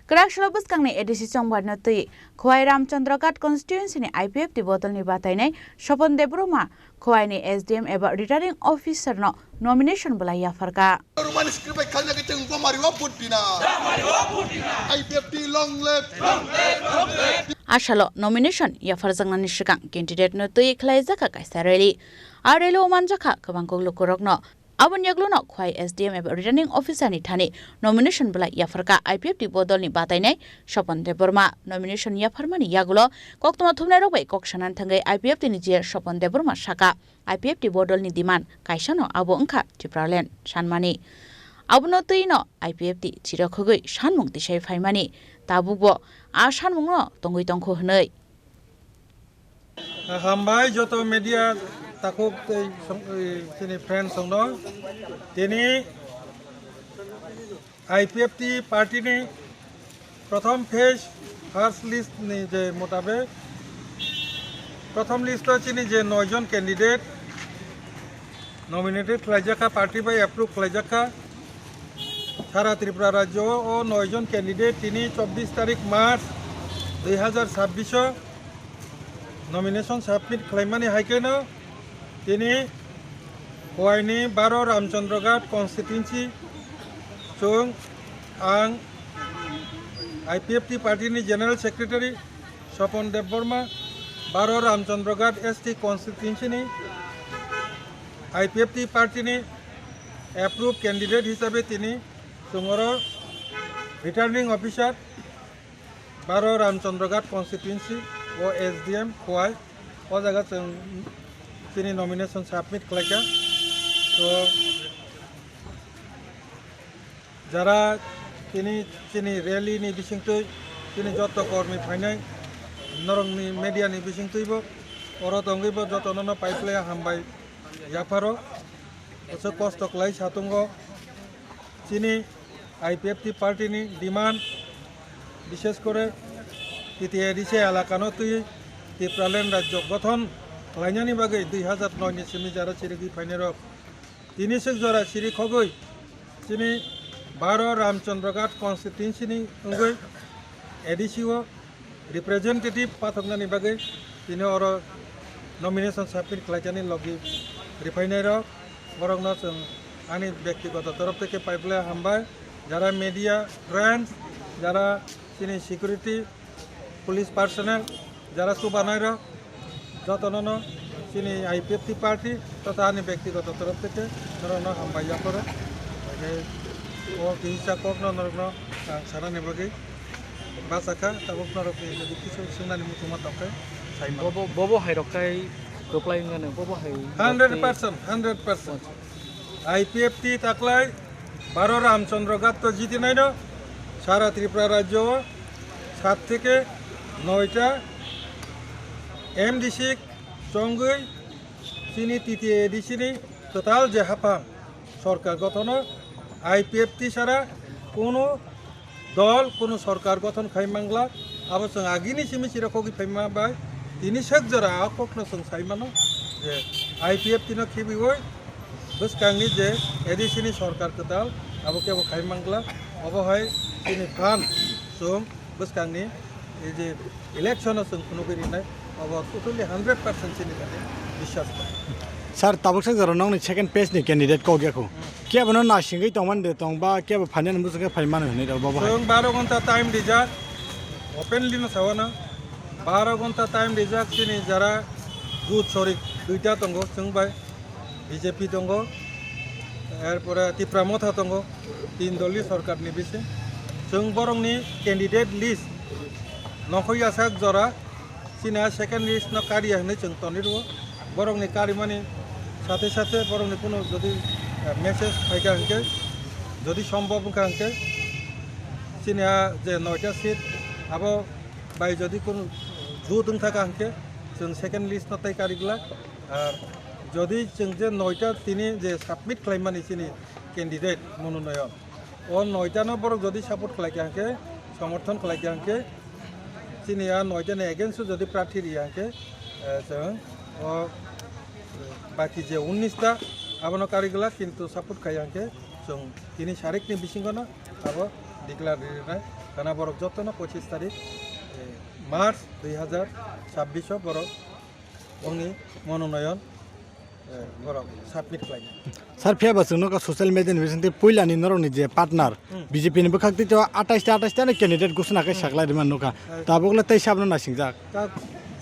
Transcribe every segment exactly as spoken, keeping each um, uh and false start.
Kwrak salo bwskangni A D C chongbarno twi Khowai Ramchandra Ghat constituency ni I P F T bodolni batainai Sopon Debbarma Khowai ni S D M eba returning officer no nomination bwlai yapharkha. Roman script bai khalna ke chwng bomari wa vote dina. I P F T long live. Asalo nomination yapharjaknani swkang candidate no twi khlaijakha kaisa rally. A rally o manjakha kwbang kok lukurokno. Aboni yagluno Khowai S D M eba returning officer ni thani nomination bwlai yapharkha I P F T bodolni batainai Sopon Debbarma. Nomination yapharmani yagulo koktwma thumnairok bai kok sanani thangwi I P F T ni G R Sopon Debbarma sakha, I P F T bodolni demand kaisano abo wngkha Tipraland sanmani. Abono twino I P F T chirakhogwi sanmung tisai phaimani, tabukbo a sanmungno tongwi tongkho hwnwi. Hambai joto media takhuk tei song-, eh, chini friends songno. Tini I P F T party ni prothom phase first list ni je motabek, prothom list o chini je noi jon candidate nominated khlaijakha, party bai approve khlaijakha. Sara Tripura rajyo o noi jon candidate tini chobbish tarik March dui hazar chabbish o nomination submit khlaimani hai kheno tini Khowai ni baro Ramchandra Ghat constituency chwng ang I P F T party ni general secretary Sopon Debbarma, baro Ramchandra Ghat S T constituency ni I P F T party ni approved candidate hisabe tini chwng oro returning officer baro Ramchandra Ghat constituency o S D M Khowai o jaga chwng chini nomination submit khlaikha. To jara tini chini rally ni bisingtwi chini joto kormi phainai norokni media ni bisingtwibo oro tongwibo jotono no paiplaya hambai yapharo. Aswk kosto khlai satungo chini I P F T party ni demand, bishesh kore T T A D C elakano twi Tipraland rajyo gothon khlainani bagwi dui hazar noi ni simi jara chirigwi phainairok. Tini swk jora chiri khogwi chini baro Ramchandra Ghat constituency ni wngwi A D C o representative pathoknani bagwi tini oro nomination submit khlaijani logi riphainairok, borokno chwng ani bektigoto torof theke paiplaya hambai. Jara media friends, jara chini security, police personnel, jara chubanairok, jotono no chini I P F T party totha ani bektigoto torof theke norokno hambai yapharo. Hwnkhe o kisa kokno norokno ang sanani bagwi bachakha, tabuk norokni jodi kisu swngnani muchungma tongkhe saimano. Bobo, bobo hai rok kai reply wngmano, bobo hai rok kai. Hundred percent, hundred percent. I P F T taklai baro Ramchandra Ghat to jitinaino sara Tripura rajyo o sat theke noita M D C chongwi chini T T A D C ni kwtal je haphang sorkar gothono I P F T sara kunu dol kunu sorkar gothon khai mangla, abo chwng agini simi chiro khogwi phaima bai tini sek jora a kokno chwng sai mano je I P F T no khibiwi bwskangni je A D C ni sorkar kwtal abo kebo khai mangla, obo hai chini phan chwng bwskangni ei je election o chwng phunugwi rinai, obo totally hundred percent chini thani biswas bai. Sir, tabuk sek jora nokni second phase ni candidate kok ya kho. Kebo no nasingwi tongmani de tong ba kebo phainani muchung khe phai mano hinwi rw bo bo hai. Chwng baro ghonta time rijak, openly no sao na. Baro ghonta time rijak chini jara jut sorik duita tongo chwng bai B J P tongo, erpore Tipra Motha tongo, tin dolni sorkar ni bising. Chwng borokni candidate list nokho yasak jora chini a second list no kariya hinwi chwng tonwi rwo. Borokni karimani sathe sathe borokni kunu jodi, eh, message phaikha hinkhe, jodi sombhob wngkha hinkhe, chini a je noita seat abo bai jodi kunu jut wngthaka hinkhe, chwng second list no tai kari glak. Ar jodi chwng je noita tini je submit khlaimani chini candidate mononoyon, o noita no borok jodi support khlaikha hinkhe, somorthon khlaikha hinkhe, chini a noita ni against o jodi prarthi riya hinkhe, eh, chwng o baki je unnish ta abono kari glak, kintu support khaiya hinkhe chwng tini sarikni bisingo no abo declare rinai. Kana borok jotono pochis tarik, eh, March dui hazar chabbish o borok bongni mononoyon, eh, borok submit khlainai. Sir, phiya ba chwng nukha social media ni bisingtwi puilani norokni je partner, Hmm. B J P ni bwkhak twi to atais ta atais ta no candidate ghosona khe Hmm. saklai rwma nukha. Eh. Tabukle tei sabno nasingjak. Ta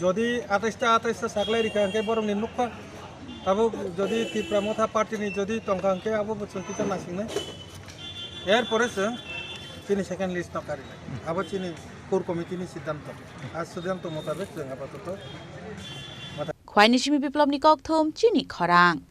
jodi atais ta atais ta saklai rikha hwnkhe borokni nukha. Tabuk jodi Tipra Motha Party ni jodi tongkha hwnkhe abo bo chwng kisa nasingnai. Er pore chwng chini second list no karinai. Abo chini core committee ni siddhanto. A siddhanto motabek chwng apatoto Khwaini simi Biplobni kokthum chini khorang.